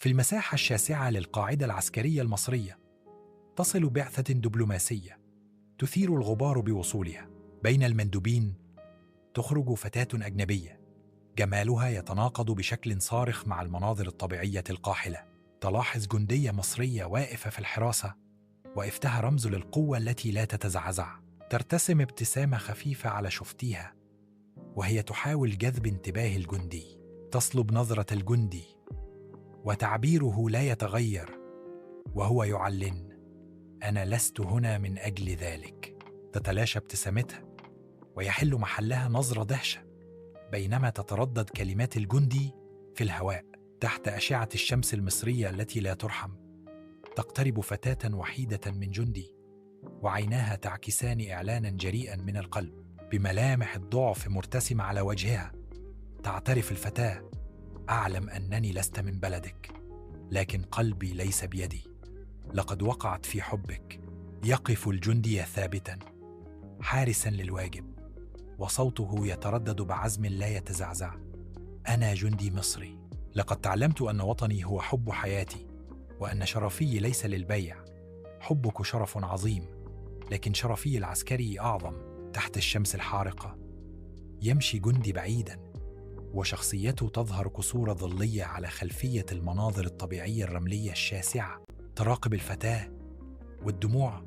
في المساحة الشاسعة للقاعدة العسكرية المصرية تصل بعثة دبلوماسية تثير الغبار بوصولها. بين المندوبين تخرج فتاة أجنبية جمالها يتناقض بشكل صارخ مع المناظر الطبيعية القاحلة. تلاحظ جندية مصرية واقفة في الحراسة، وإفتها رمز للقوة التي لا تتزعزع. ترتسم ابتسامة خفيفة على شفتيها وهي تحاول جذب انتباه الجندي. تصلب نظرة الجندي وتعبيره لا يتغير وهو يعلن: أنا لست هنا من أجل ذلك. تتلاشى ابتسامتها ويحل محلها نظرة دهشة بينما تتردد كلمات الجندي في الهواء. تحت أشعة الشمس المصرية التي لا ترحم تقترب فتاة وحيدة من جندي وعيناها تعكسان إعلانا جريئا من القلب. بملامح الضعف مرتسمة على وجهها تعترف الفتاة: أعلم أنني لست من بلدك، لكن قلبي ليس بيدي، لقد وقعت في حبك. يقف الجندي ثابتا حارسا للواجب وصوته يتردد بعزم لا يتزعزع: أنا جندي مصري، لقد تعلمت أن وطني هو حب حياتي وأن شرفي ليس للبيع. حبك شرف عظيم، لكن شرفي العسكري أعظم. تحت الشمس الحارقة يمشي جندي بعيدا وشخصيته تظهر كصورة ظلية على خلفية المناظر الطبيعية الرملية الشاسعة. تراقب الفتاة والدموع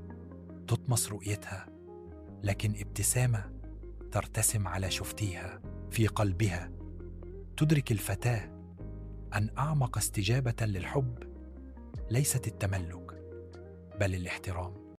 تطمس رؤيتها، لكن ابتسامة ترتسم على شفتيها. في قلبها تدرك الفتاة أن أعمق استجابة للحب ليست التملك بل الاحترام.